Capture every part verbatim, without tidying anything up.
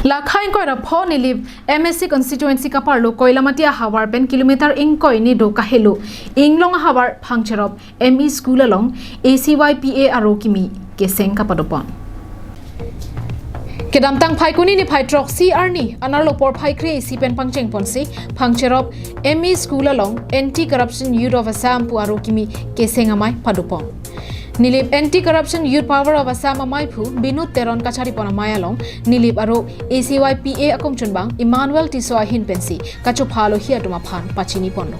Lakha ingkoi ra pho Nilip M A C constituency kaparlo Koilamati ahavar pen kilometer ingkoi ni do kahelo Inglong ahavar Phangcherop M E school along A C Y P A aro kimi keseng kapadopon. Kedamtang Phaikuni niphai throksi arni anerlo porphai kre-isi pen pangchengponsi Phangcherop M E school along Anti Corruption Youth of Assam pu aro kimi keseng amei padopon. Nilip Anti Corruption Youth Power of Assam ameiphu Binod Teron kacharipon amei along Nilip aro A C Y P A akongchunbang Emmanuel Tisso ahin pensi kachophalo hi atum aphan pachiniponlo.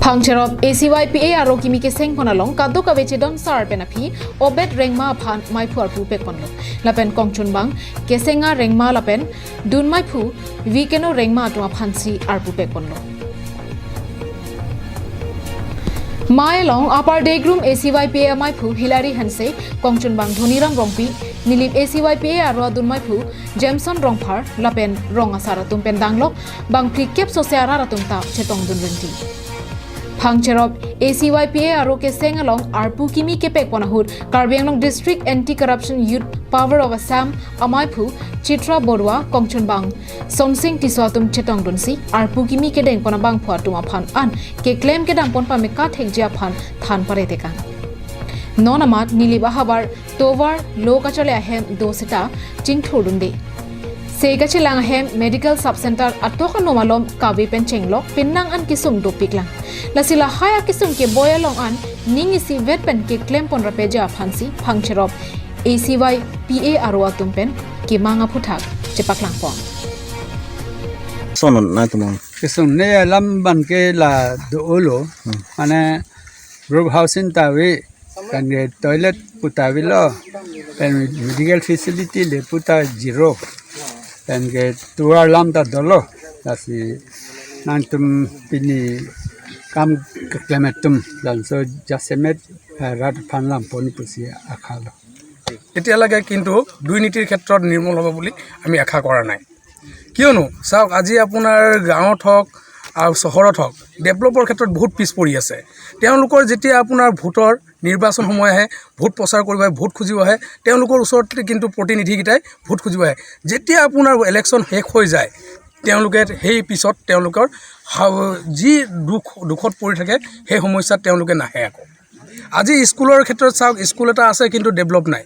Phangcherop A C Y P A aro kimi kesengpon along kadokave chedon sar pen aphi Obed Rengma aphan meiphu arpu pekponlo. Lapen kongchunbang Kesenga Rengma lapen dunmeiphu Vikeno Rengma atum aphansi arpu pekponlo. Mei along Upper Degrum A C Y P A ameiphu Hilary Hanse, kongchunbang Dhoniram Rongpi, Nilip A C Y P A aro adunmeiphu Jameson Rongphar lapen rong asar atum pen danglok bang phlikep sose arat atum ta chetongdun rinti. Phangcherop A C Y P A aro keseng along arpu kimi kepekpon ahut Karbi Anglong District Anti Corruption Youth Power of Assam ameiphu Chitra Borua, kongchunbang Somsing Tisso atum chetongdunsi arpu kimi kedengpon abangphu atum aphan an keklem kedampon pameka thekji aphan than paretekang. Non amat Nilip ahavar tovar lo kacharli ahem do seta chingthurdunde. Se kachelang ahem medical sub center atok ano malom kave pen chenglok penang an kesung dopiklang. Lasi lahai akesung keboi along an ning isivet pen keklempon rapji aphansi Phangcherop A C Y P A aro atum pen kemang aphuthak chepaklangpon. Sonon na tumong. Kesung ne alam ban ke la do-olo. Hmm. Mane group housing ta ave, kan ke toilet puta avelo, kan medical facility le puta zero, kan ke tovar alam ta dolo, lasi nangtum pini kam keklem atum, laso jasemet, eh, rat aphan lam poni pusi akhalo. এতিয়ালৈকে কিন্তু দুৰ্নীতিৰ ক্ষেত্ৰত নিৰ্মূল হ'ব বুলি আমি আশা কৰা নাই। কিয়নো চাওক, আজি আপোনাৰ গাঁৱত হওক আৰু চহৰত হওক, ডেভেলপৰ ক্ষেত্ৰত বহুত পিছ পৰি আছে। তেওঁলোকৰ যেতিয়া আপোনাৰ ভোটৰ নিৰ্বাচন সময় আহে, ভোট প্ৰচাৰ কৰিব আহে, ভোট খুজিব আহে, তেওঁলোকৰ ওচৰত কিন্তু প্ৰতিনিধিকেইটাই ভোট খুজিব আহে। যেতিয়া আপোনাৰ ইলেকশ্যন শেষ হৈ যায়, তেওঁলোকে সেই পিছত তেওঁলোকৰ হাউ-, যি দুখ, দুখত পৰি থাকে, সেই সমস্যাত তেওঁলোকে নাহে আকৌ। আজি স্কুলৰ ক্ষেত্ৰত চাওক, স্কুল এটা আছে কিন্তু ডেভেলপ নাই।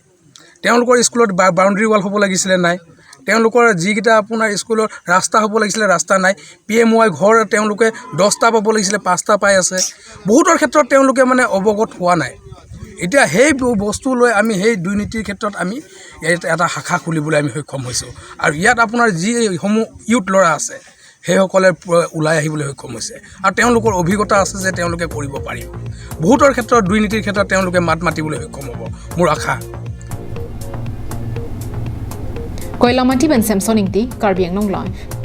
তেওঁলোকৰ স্কুলত বা-, বাউণ্ডেৰী ৱাল হ'ব লাগিছিলে, নাই। তেওঁলোকৰ যিকেইটা আপোনাৰ স্কুলৰ ৰাস্তা হ'ব লাগিছিলে, ৰাস্তা নাই। পি এম ৱাই ঘৰ তেওঁলোকে দহটা পাব লাগিছিলে, পাঁচটা পাই আছে। বহুতৰ ক্ষেত্ৰত তেওঁলোকে মানে অৱগত হোৱা নাই। এতিয়া সেই ব-, বস্তু লৈ আমি সেই দুৰ্নীতিৰ ক্ষেত্ৰত আমি এ-, এটা শাখা খুলিবলৈ আমি সক্ষম হৈছোঁ। আৰু ইয়াত আপোনাৰ যিসমূহ ইউথ ল'ৰা আছে, সেইসকলে প-, ওলাই আহিবলৈ সক্ষম হৈছে আৰু তেওঁলোকৰ অভিজ্ঞতা আছে যে তেওঁলোকে কৰিব পাৰিব। বহুতৰ ক্ষেত্ৰত, দুৰ্নীতিৰ ক্ষেত্ৰত তেওঁলোকে মাত মাতিবলৈ সক্ষম হ'ব, মোৰ আশা। Koilamati pen Samson Ingti, Karbi Anglong Live.